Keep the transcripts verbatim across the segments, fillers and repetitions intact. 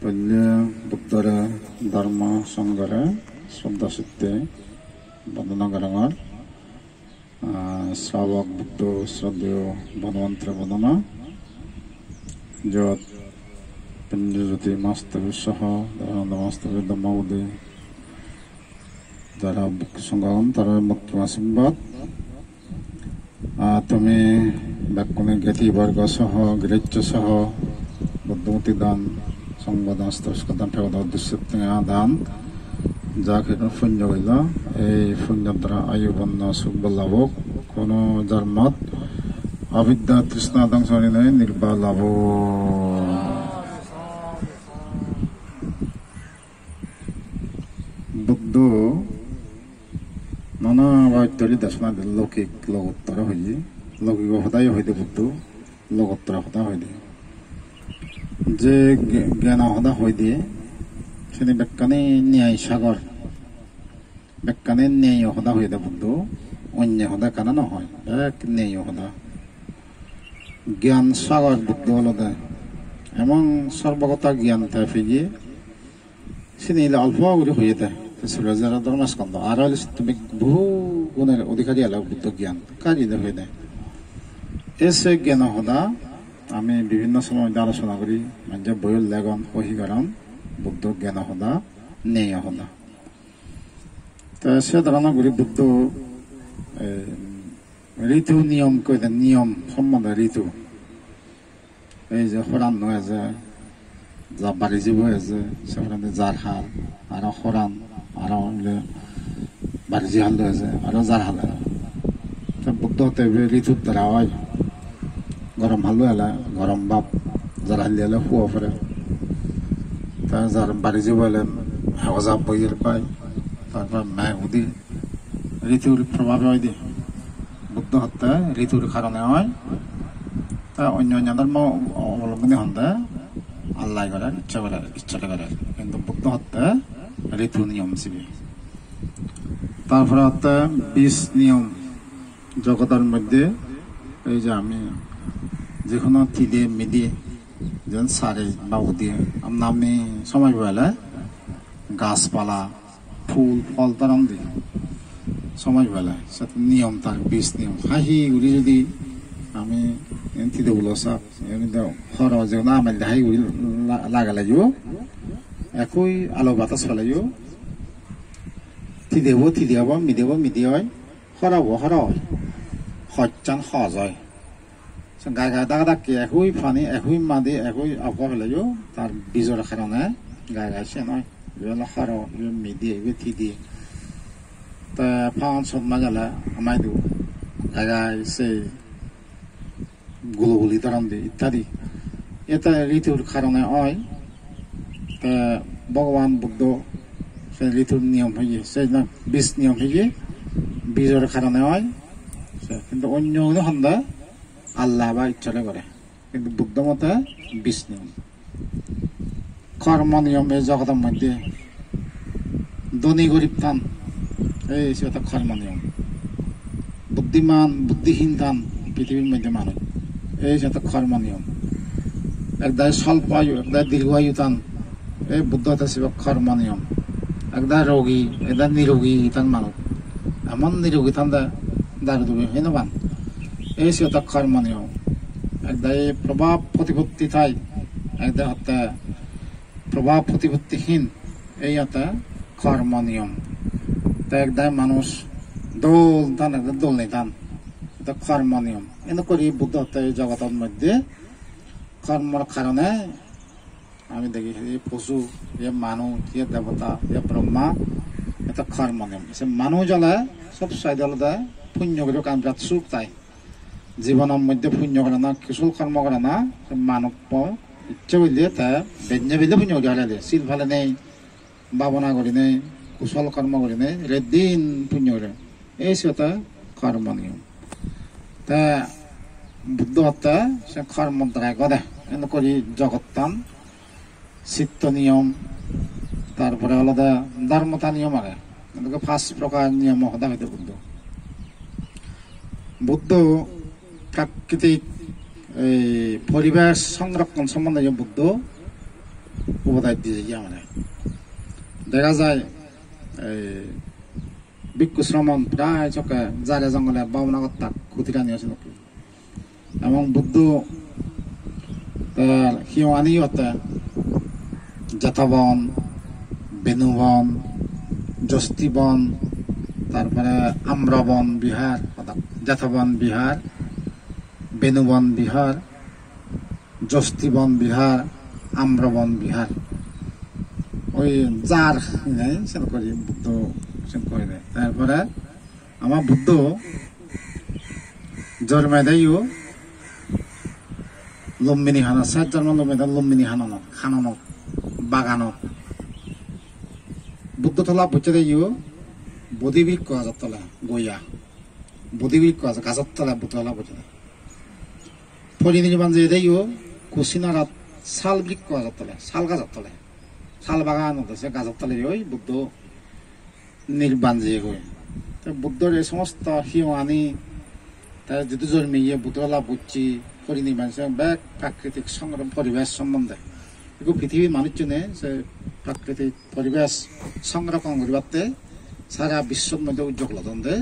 Poile Buddhore, Dharma Sanghore sroddha chitte bondona gorongor. Ah, Sravok Buddho sroddheyo Bhagavantor bondona. Jot Punyojyoti Master soho Dayananda Master Dharma Budi, jara bhikku songho agon, tara motto ashirbad. Ah, tumi bekkune geti borgo soho, grihosto soho, Buddho murti dan, songho dan, stoskar dan, pebodor uddesye tenga dan, ja hissu punyo gorillo, ei punyor dara ayu bonno suk bol labok, hono jormot abidya trishna dhongso gurinei nirban labok. Buddho nana bhabe tuli desona de loukik lokottoro hoye, loukik hodayo hoide Buddho, lokottoro hoda hoide. Je ge-, gyano hoda hoide, sini bekkani niyai sagor, bekkani niyayo hoda hoide Buddho, onyo hoda ekkana no hoi, bek niyayo hoda. Gyan sagor Buddho olode, emon sorbogota gyan te peye, sini ole olpo guri hoyede, te suri hajar dhormoskondo, aro ole sittun bohu gunor odhikari ole Buddho gyan, kari de hoyede. E se gyano hoda ami bibhinno somoy alochona guri, manje boiyot legon, hohi goron, Buddho gyano hoda, niyayo hoda. Te se dhoronor guri Buddho, eh, ritu niyom hoide, niyom sombonde ritu. Ei je horanno eje, ja bari jibo eje, se poredi jar hal, aro horan, aro ole bari ji hallo eje, aro jar hal aro. Te Buddho hotte ibe ritur dara oi. Gorom hallo ele gorom bap, jar halli ele huo pore. Te jar bari jibo ele hagoj ap boyer pai, tar por meg udi, ritur probhabe oide. Buddho hotte ritur karone oi. Ta onyo onyo dhormo obolombone honde Allah gorer, icche gorer, icche gorer. Hintu Buddho hotte ritu niyom sibe. Tar pore hotte bis niyom. Jogodor moddhe ei je ami je hono tide mide, jen sari babudi, amna amni somoi pele gaj pala, phul phol toron di somoi pele, se niyom tar bis niyom. Hahi guri judi ami en tide ulo sap, en do horo je hono amel de hahi guri la-, lagele yo, ekoi alo batas pele yo, tide bo tide obo, mide bo mide oi, horo bo horo oi, hojchan hoj oi. Se gai gai dak dakke ekoi pani, ekoi madi, ekoi abo heleyo tar bijor karone gai gai siyen oi. Ibe ole horo, ibe midi, ibe tidi. Te pang sot maj ole amai idu gai gai se guloguli doron di ittadi. Ete ritur karone oi. Te Bhogoban Buddho se ritur niyom hoye, se na bis niyom hoye, bijor karone oi. Se hintu onyo guno honde Allah ba Issore gore. Hintu Buddho mote bis niyom. Kormo niyom ei jogodor moddhe. Dhoni gorib tan, ei se hotte kormo niyom. Buddhiman, buddhihin tan, pithibir moddhe manuj, ei se hotte kormo niyom. Ekdagi solpo ayu, ekdagi dirgho ayu tan, ei Buddho hotte sibe kormo niyom. Ekdagi rogi, ekdagi nirogi tan manuj. Emon nirogi tande daru duri hoi no pan. Ei se hotte kormo niyom. Ekdagi probhab protipatti thai, ekdagi hotte probhab protipattihin, ei hotte kormo niyom. Te ekdagi manuj dol tan, ekdagi dol nei tan, hotte kormo niyom. Ene guri Buddho hotte ei jogodor moddhe kormor karone ami degi, ei posu, ei manuj, ei debota, ei Brahma, hotte kormo niyom. Se manuj ole sob saide olode punyo guri ekkan birat suk tai. Jibonor moddhe punyo gorana, kusol kormo gorana, manuppo icche golle te benne belle punyo guri halede, sil palenei, bhabona gurinei, kusol kormo gurinei, ret din punyo guri. Ei se hotte kormo niyom. Te Buddho hotte se kormo darai gode, ene guri jogottan sitto niyom, tar pore olode dharmata niyom age. Edokke pach prokar niyomo hoda hoide Buddho. Buddho prakritik ei poribesh songrokkon sombonde yo Buddho upodes diye amare. Dega jai, ei, bhikkhu sramon prai sokke jare jongole bhabona gottak, kutirani oi sedokke. Ebong Buddho tar hiyongani otte Jetobon, Benubon, Jostibon, tar pore Amrobon Bihar, Jetobon Bihar, Benubon Bihar, Jostibon Bihar, Amrobon Bihar. Oi jar, ei, sen guri Buddho sen hoide. Tar pore ama Buddho jormedeyo Lumbini Hanot, sat jormo Lumbini, Lumbini Hanonot, Hanonot, baganot. Buddho tola bocchedeyo Bodhi Brikkho gajor tole, Goya. Bodhi Brikkho gajor tole Buddho tola bocchede. Porinirban jedeyo Kushinagarot sal brikkho gajor tole, sal gajor tole, sal bagan ode se gajor tole oi Buddho nirban jeyegoi. Te Buddhor ei somosto hiyongani, te jidu jormiye Buddho lab gocche, porinirban se bek prakritik songrom poribesh sombonde. Ekku pithibir manuchchune se prakritik poribesh songrokkon guribatte sara bissor moddhe ujjog lodon de.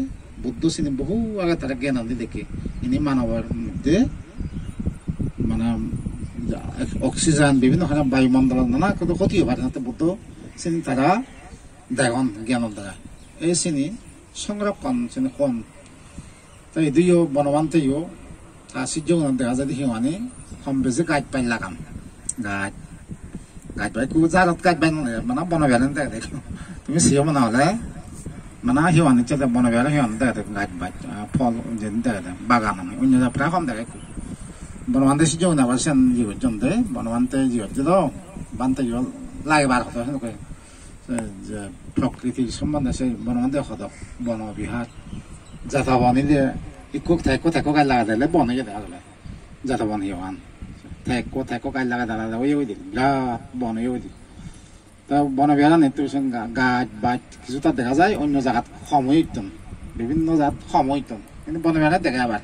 Buddho sini bohu age tara gyan ani dekke. Ini manobor moddhe mane oxygen bibhinno hana bayumondolot nana ekku hoti oi pare, te Buddho sini tara degon gyanor dara. Ei sini songrokkon sini hon. Te idu yo Bonobhante yo, ta sijjoguno dega jaide hiyongani hom besi gaj baj lagan. Gaj, gaj baj, ekku jarot gaj baj nw lage, mane bono biharan degede. Tumi siyo mone hole, mane hiyongani chede bono biharan hiyongani degede, gaj baj, ah, phol jen degede, bagan ani, onno jat prai hom dege ekku. Bonobhante sijjoguno abar sen iye gojjon de, Bonobhante iye gojje do, Bhante yo lagebar hodo sedokke. Se je prokriti sombonde se Bonobhante hodok, bono bihar. Jetobon inde ikko te ikko te ikko gaj lagade ole bon oyede asole. Jetobon hiyongan. Te ikko te ikko gaj lagade lagade oye oide, birat bon oye oide. Ta bono biharanit to sen ga-, gaj baj kisuta dega jai, onno jagat hom oye utton. Bibhinno jagat hom oye utton. Hintu bono biharanit dega abar.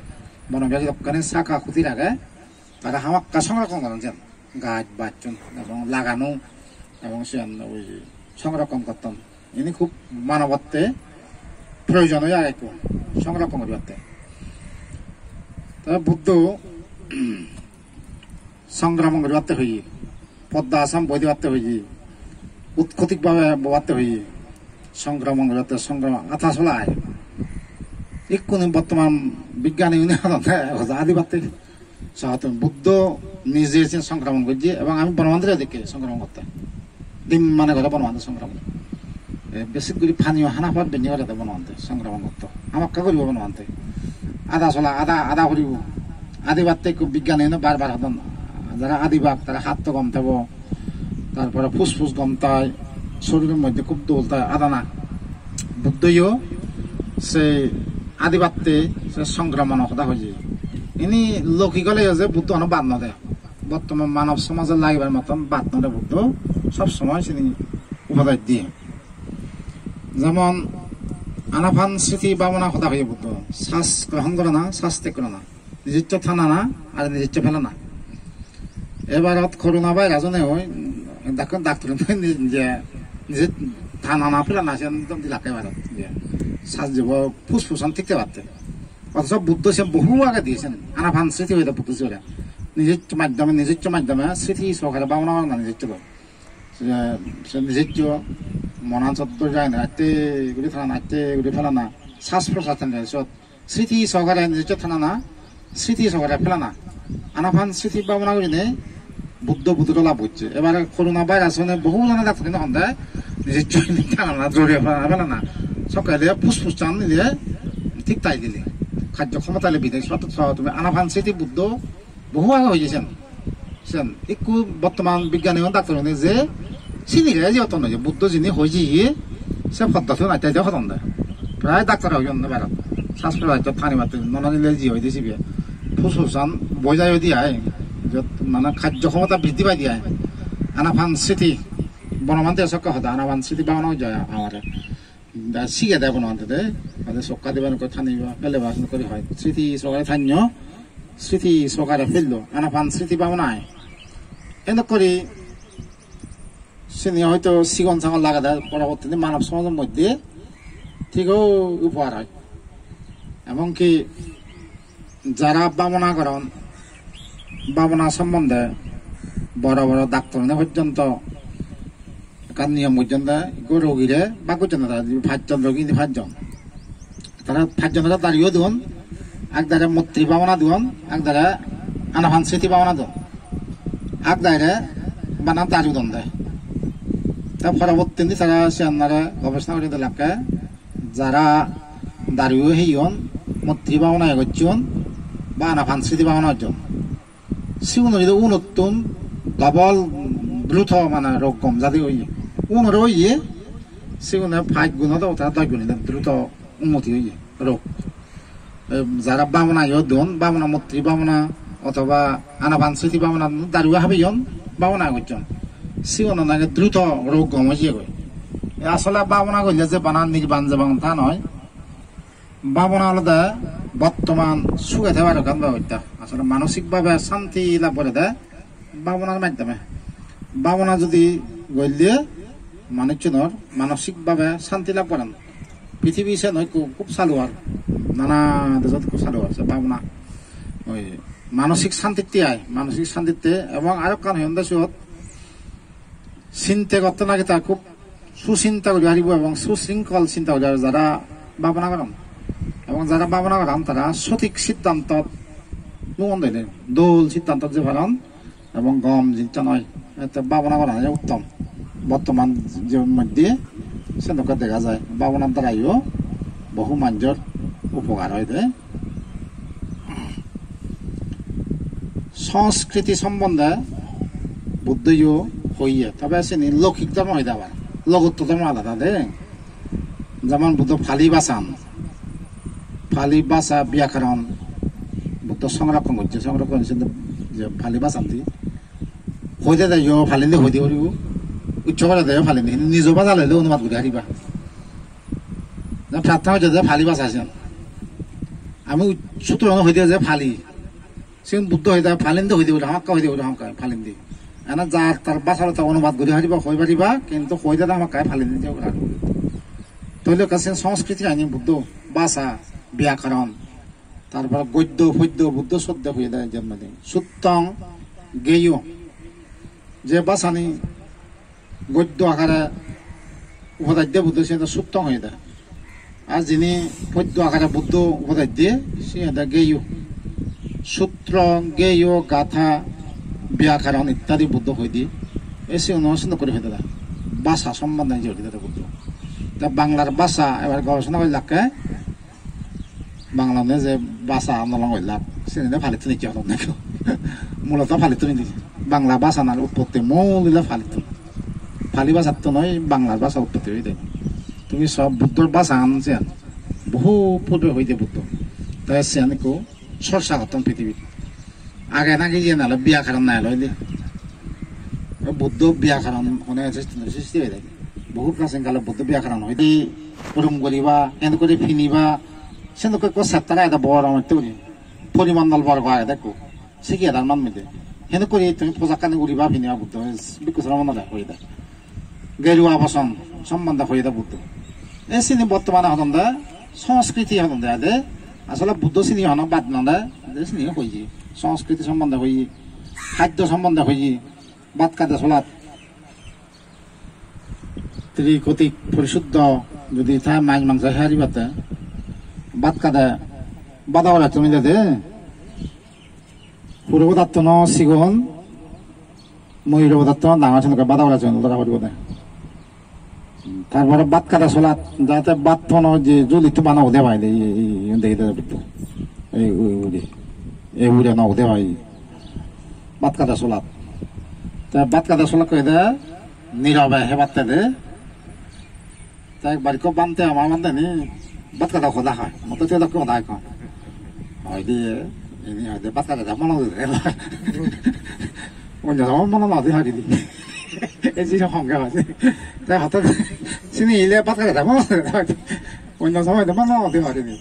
Bono biharanit dokkani saka kutir age. Tara hamakkai songrokkon goron siyan. Gaj bacchon ebong lagano ebong siyan oi songrokkon gotton. Ini hub manobotte proyojon oi age ekku songrokkon guribatte. Te Buddho songromon guribatte hoye, podda asam boi dibatte hoye, utkotik bhabe bobatte hoye, songromon guribatte, songromon ata solai. Ikkunu bottoman bigyani une hodonde hoja adibatte. Sohotun Buddho nije sen songromon gojje ebong ami Bonobhante dekke songromon gotte. Dim mane gore Bonobhante songromon. E, besi guri paniyo hana pot benne gore de Bonobhante songromon gotto. Hamakkai guribo Bonobhante. Ada sola, ada, ada guribo. Adibatte ekku bigyani une bar bar hodon. Jara adibak tara hatto gom thebo. Tar pore phuspus gom thai, soriror moddhe hub dol thai adana. Buddho yo se adibatte se songkromon hoda hoye. Ini loukik oleyo je Buddho hono bad no de. Bottoman manob somajot lagibar moton bad no de Buddho. Sob somoi sini upodes diye. Jemon anapan sriti bhabona hoda hoye Buddho. Sas grohon gorana, sas teg gorana. Nijeccho tanana ar nijeccho pelana. Ebarot corona virus one oi, dak-, doctor-une nije, nije tanana pelana siyan dom dilak ebarot. Je sas jebo phusphus an thik thebatte. Othocho Buddho siyan bohu age diye siyan. Anapan sriti hoide Buddho siyore. Nijeccho maddhome, nijeccho maddhome sriti sohokare bhabona gorana nijeccho do. Se, se nijeccho monan sot dori jai na, atte guri tanana, atte guri pelana, sas prosas tanana sot. Sriti sohokare nijeccho tanana, sriti sohokare pelana. Anapan sriti bhabona gurinei Buddho Buddho lab gocche. Ebare corona virus one bohu jone doctor-une honde nijeccho tanana, jore pelana, pelana. Sokke ile phusphus an ile thik thai dile. Karjo khomota ile bidek sot, sot tumi anapan sriti Buddho bohu age hoye sen. Sen ikku bottoman bigyani un doctor-une je sini re je hoton hoye, Buddho jini hoye se poddoti un atte je hoton de. Prai doctor hoyon de baro. Sas prai to thani batte nono nile je hoide sibe. Phusphus an boi jai odi ai. Jot mane karjo khomota briddhi pai di ai. Anapan sriti, Bonobhante sokke hoda anapan sriti bhabona oi jai amare. Da sige de Bonobhante de, ade sokka diban ko thani ba, pele ba, kori hoi. Sriti sohokare thanyo, sriti sohokare pello, anapan sriti bhabona ai. Endok kori, Sini hoito sigon sagon lagede, porobottini manob somajor moddhe thik upokar oi. Emon ki jara bhabona goron, bhabona sombonde boro boro daktorune porjonto ekkan niyom gojjon de, ikko rogire bhag gojjon de, tara pajjon rogi ni pajjon. Tara pajjon tara dariyo don, ek dare moitri bhabona don, ek dare anapan siti bhabona don, ek dare bana daru don de. Ta porobottindi tara siyanore gobesona guri delakke, jara daru heyon, moitri bhabona gojjon, ba anapan siti bhabona gojjon. Sigun oye unottun double druto mane rog gom jadi oye. Unore oye, sigune pach gun odo, ta dosh gun odo druto unnoti oye rog. E, jara bhabona yo don, bhabona moitri bhabona otoba anapan siti bhabona daru habeyon, bhabona gojjon. Sigun onage druto rog gom oye goi. E asole bhabona golle je bana nirban jebong ta noi. Bhabona olode bottoman suge thebar ekkan bebosta. Asole manosik bhabe santi lab gorede bhabonar maddhome. Bhabona judi golle manuchunor manosik bhabe santi lab goron. Pithibi sen hoikko hub salu ar, nana dejot hub salu ar se bhabona. Oi manosik santitte ai, manosik santitte ebong arokkan hoyonde siyot sinte gotte naki ta hub susinta guri paribo ebong susringkol sinta guri paribo jara bhabona goron. Ebong jara bhabona goron tara sotik siddhantot lungon dene, dol siddhantot je paron ebong gom jinich noi. Ete bhabona goron je uttom. Bottoman je moddhe se dokke dega jai. Bhabonar darayo bohu manjor upokar oide. Sanskriti sombonde Buddho yo hoye, tobe sini loukik dhormo hoide abar, logottor dhormo alada de. Jemon Buddho Pali bhasan, Pali bhasa byakaron Buddho songrokkon gojje, songrokkon gojje je Pali bhasan di hoide de yo Palindi hoide paribo, uccho gore de yo Palindi, nijo bhasa loile onubad guri pariba. Je prarthona gojje de Pali bhasa siyan. Ami uc-, sutro hoide je Pali. Sigun Buddho hoide, Palindi hoide bole, hamakkai hoide bole, hamakkai Palindi. Ena jar tar bhasarot onubad guri pariba, hoi pariba, kintu hoide de hamakkai Palindi je ura. Toile ekka sen Sanskriti ani Buddho, bhasa, byakaron, tarpor goddo, poddo, Buddho soddo hoide jemmede. Suttong, geyo. Je bhasani goddo akare upodes de Buddho, siyen do suttong hoide. Ar jini poddo akare Buddho upodes de, siyen do geyo. Sutro, geyo, gatha, byakaron ittadi Buddho hoide. E sigun o sindok guri hoide de. Bhasa sombonde je hoide de Buddho. Te Banglar bhasa ebar gobesona gorilakke, Bangla ne je bhasa andolon gorilak, sini ne Palittun ecche hodon dekho. Muloto Palittun indi. Bangla bhasanar utpotti mul ila Palittun. Pali bhasattun oi Banglar bhasa utpotti oide. Tumi sob Buddhor bhasan siyan bohu purbe hoide Buddho. Te siyan ekku chorcha gotton pithibit. Age nagi iyen olo byakaron nai olo indi. Buddho byakaron hone sisti, sisti hoide. Bohu prasin kale Buddho byakaron hoide. Hurum guriba, hen guri piniba, sen dokke ekko chapter agede bor, amatte guri porimondol borgo agede ekko. Sigi adar man mide. Hen guri tumi pojakkani guriba, piniba, Buddho bhikkhu sromon ole hoide. Geruwa boson sombonde hoide Buddho. E sini bottomane hodonde Sanskriti hodonde ade. Asole Buddho sini hono bad node, ade sini hoye. Sanskriti sombonde hoye, khaddo sombonde hoye, bhat khade solat. Trikotik porisuddho judi ta maj mangso hei paribatte, bhat khade, bhat hore tumi de de. Huro bodattuno sigon, moyuro bodattuno dangor, senokke bhat hore sigon dora poribo de. Tar pore bhat khade solat, jate bhat hono je juli tuma no ude pai de, iye, iye, iye, de, de, de, ei, ui, ui, ei ure no ude pai. Bhat khade solat. Te bhat khade solat hoide nirobe hebatte de. Te ekbar ikko bhante, ama bhante ni bhat khade hoda hoi. Moto te dokke hoda hoi. Hoide, ini hoide bhat khade da mono de. Onno somoy mono no de hari di. Ei je honge hoide. Te hoto sini ile bhat khade da mono de. Onno somoy de mono de hari di.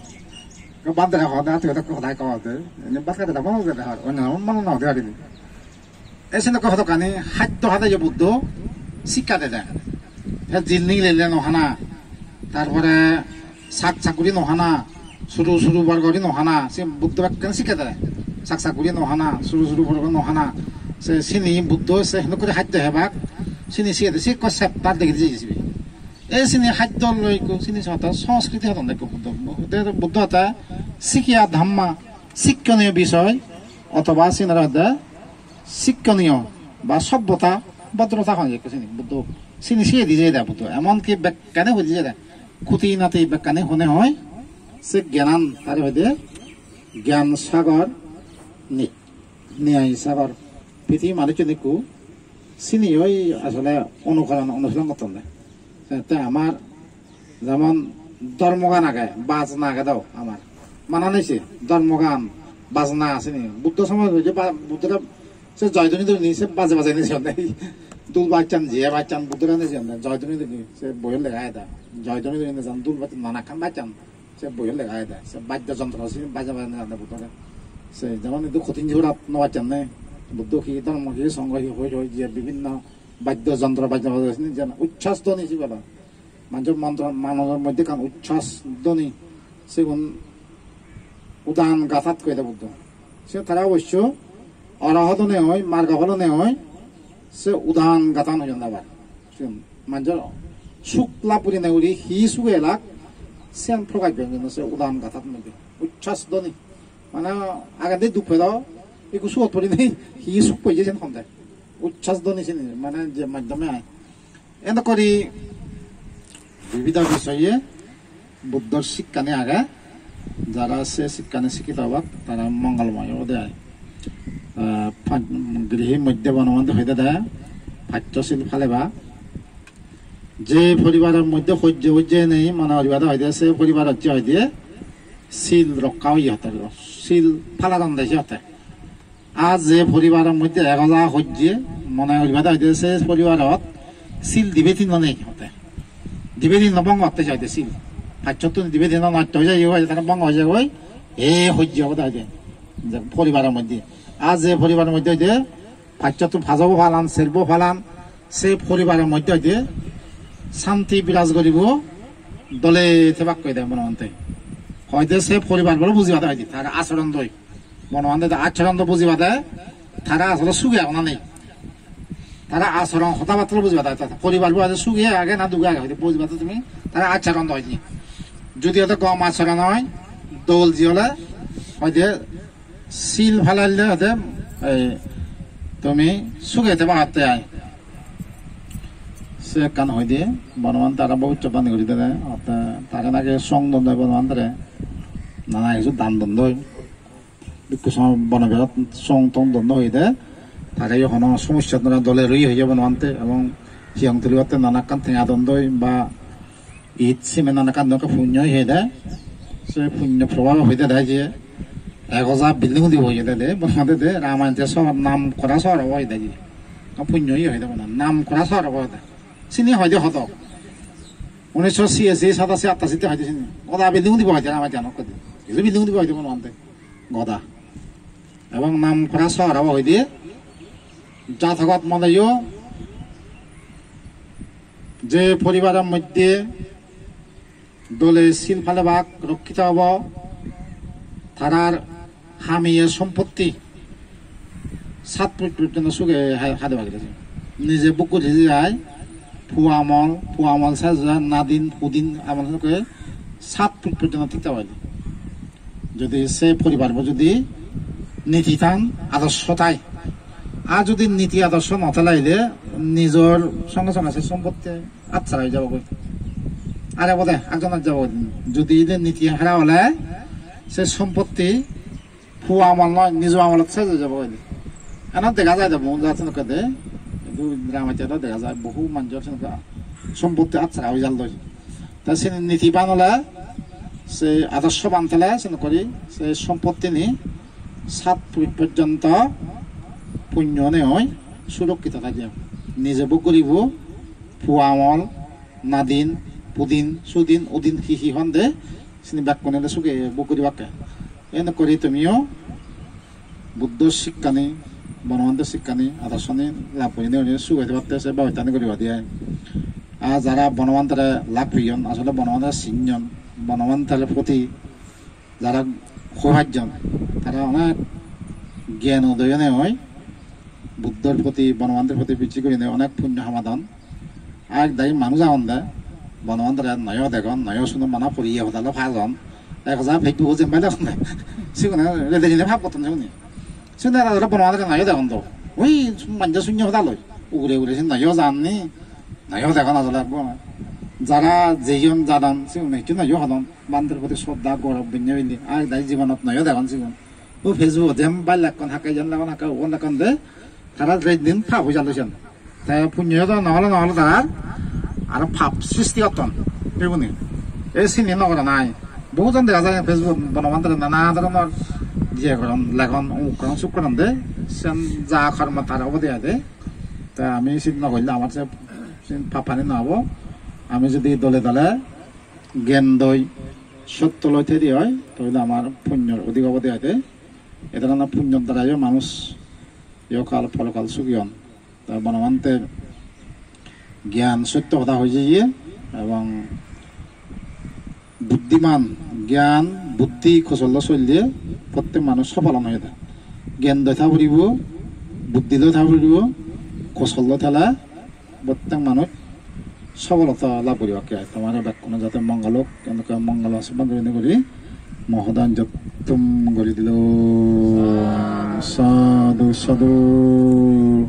Ko bhante hoda, te dokke hoda hoi de. Ini bhat khade da mono de hari. Onno somoy mono no de hari di. Ei senokke hodokkani haddo hade je Buddho, sikka dede. Te jil nigilele no hana, tar pore sak sak guri no hana, suru suru bor guri no hana, se Buddho bekkani sikka dede. Sak sak guri no hana, suru suru bor guri no hana. Se sini Buddho se hendokke guri haddo hebak, sini siye de, se ekko chapter degei diye sibe. E sini haddo loi ekko, sini hoda Sanskriti hodon de ekko Buddho. Te Buddho hoda sikya dhamma, sikkoniyo bisoy, othoba sini aro hoda sikkoniyo ba sobbota, bhodrota hon ekko sini Buddho. Sini siye di jeyede Buddho. Emon ki bekkani hoi di jeyede. Khuti nati bekkani hone hoi, se gyanan tare hoide gyan sagor, ni-, niyai sagor. Prithibi manuchchun ekku sini oi asole onukaron, onusiron gotton de. Te amar jemon dhormogan age, bajna age do amar. Mane nei se dhormogan, bajna sini. Buddho somoy je ba-, Buddhore se joydhoni dhoni se baje baje ni se dul bajchan, je bajchan Buddhore ni se joydhoni dhoni se boiyot lega age de. Joydhoni dhoni ne jan dul bajchan nanakkan bajchan. Se boiyot lega age de, se baddo jontro sini baja baja nigande Buddhore. Se jemon idu kothin jurat no bacchonne, Buddho hi, dhormo hi, songho hi, hoi hoi je bibhinno baddo jontro baja baja sini jen uchchas dhoni sibe olo. Manjor montro, manjor moddhe ekkan uchchas dhoni, sigun udan gathat hoide Buddho. Se tara obosso arahat one oi, margo phol one oi, se udan gathan hoyon abar. Siyen manjor suk lab gurinei guri hi suge elak, siyan prokash goyon se udan gathat moddhe. Uchchas dhoni. Mane agede duk pedo, ekku sugot porinei hi suk peye siyen hon de. Uchchas dhoni sini, mane je maddhome ai. Eno kori bibida bisoye Buddhor sikkani age, jara se sikkani sikkito obak, tara mongolmoy obode ai. Ah, pan-, grihi moddhe bonoban hoide de, paccho sil paleba. Je poribaror moddhe hojje hojje nei, mone goriba de hoide, se poribarot je hoide, sil rokka oye hotte, sil paladon de se hotte. Ar je poribaror moddhe egoja hojje, mone goriba de hoide se poribarot sil dibe tinno nei hotte. Dibe tinno bongo otte hoide sil. Pacchottun dibe tinno nosto oi jai, oi tara bongo oi jai goi, e hojje obode hoide. Je poribaror moddhe. Ar je poribaror moddhe hoide pacchottun pajobo palan, serbo palan, se poribaror moddhe hoide santi biraj goribo, dole thebak hoide mone honte. Hoide se poribar bole bujiba de hoide, tara achoron doi. Bonoban de acharon do bujibade, tara asole suge agon na nei. Tara acharon hodabatta bujibade, tara poribar bo age suge age na duge age, hoide bujibade tumi tara acharon do hoide. Judi hoide gom acharon oi, dol ji ole, hoide sil palalle hoide, ei, tumi suge theba hotte ai. Se ekkan hoide, Bonoban tara bobissobani guri dede, hotte tara nage song don doi Bonoban tare, nana hissu dan don doi. Bhikkhu song-, bono berot song tong don no hoide, tare yo hono somossat nora dole roi hoye Bonobante, ebong hiyong tulibatte nanakkan tenga don doi ba it sime nanakkan dokke punyo hoide, se punyo probab hoide de je egoja building udibo hoide de, Bonobante de Ramayante sohor nam kora sohor obo hoide je, punyo oye hoide Bono nam kora sohor obo hoide. Sini hoide hodok. Unisho siasi, satasi, attasi te hoide sini. Goda building udibo hoide Ramayante anokke de. Isu building udibo hoide Bonobante. Goda. Ebong nam kora sohor obo hoide. Jatogot moneyo je poribaror moddhe dole sil palebak rokkito obo, tarar hamiye sompotti sat puj porjonto suge ha-, hadebak age. Nije bhog guri jai, puo amol, puo amol sej oi jai, nadin, pudin amol sej oi, sat puj porjonto thik thak oi. Jodi se poribar bo jodi niti than, adorsho thai, ar jodi niti adorsho no thele, nijor songe songe se sompotti atsara oi jabo goi. Are bode ekjon oi jabo goi. Jodi je niti hara ole se sompotti puo amol noi, nijo amolot sej oi jabo goi. Eno dega jai de, bohut jat nokke de. Hintu Ramayante do dega jai, bohu manjor senokke sompotti atsara oi jal doi. Ta sini nitiban ole, se adorshoban thele, senokke guri se sompottini sat puj porjonto punyo onei surokkito thai de. Nije bhog guribo, puo amol, nadin, pudin, sudin, udin, hi hi hon de, sini bekkune de suge bhog guribakke. Ene guri tumiyo Buddho sikkani Bonobhanter sikkani, adorsoni lab gurinei, gurinei suge thebatte se bebosta ani guriba de ai. Ar jara Bonobhantere lab peyon, asole Bonobhantere sinyon, Bonobhanter proti jara hoi pajjon, tara onek gyan udoy onei oi, Buddhor proti, Bonobhanter proti bicches gurinei onek punyo hamadon. Ar ek dagi manuj agon de, Bonobhantere noyo degon, noyo sunon, bana poriye hodalo pajon. Ek ja Facebook-ot jempai degon de. Sigune rede jine pap gotton sigune. Sigune aro Bonobhantere noyo degon do. Oi manje sunyo hodaloi. Ugure ugure sin noyo jan ni. Noyo degon asole ekko. Jara jeyon jadon, sigune hissu noyo hodon. Bhanter proti sroddha gorob benne benne. Ar ek dagi jibonot noyo degon sigun. O Facebook-ot jempai lekkon, hakke iyan lekkon, hakke ugun lekkon de. Tara ret din pap oi jalloi siyan. Te punyo do no ole, no ole tarar aro pap sristi gotton bebuni. Ei sini no gorana ai. Bohut jon dega jai Facebook-ot Bonobhantere nana dhoronor iye goron, legon, umuk goron, suk goron de. Siyan ja kormo tar obode ai de. Te ami sidu no golle amar se, siyen pappani no obo. Ami jodi dole dale gyan doi, sotto loi thedi oi, toile amar punyor odik obode ai de. E dhoronor punyor darai o manuj ihokal porokal sugi on. Te Bonobhante gyan sotto hoda hoi jeye, ebong buddiman, gyan, buddhi, kusollo solle prottek manuj sopholon oye de. Gyan doi tha puribo, buddhi loi tha puribo, kusollo thele prottek manuj sopholota lab guribakke ai. Tomare bekkuno jate mongol ok, endokke mongol ashirbad gurinei guri mohodan jottum guri dilo. Sadhu, sadhu.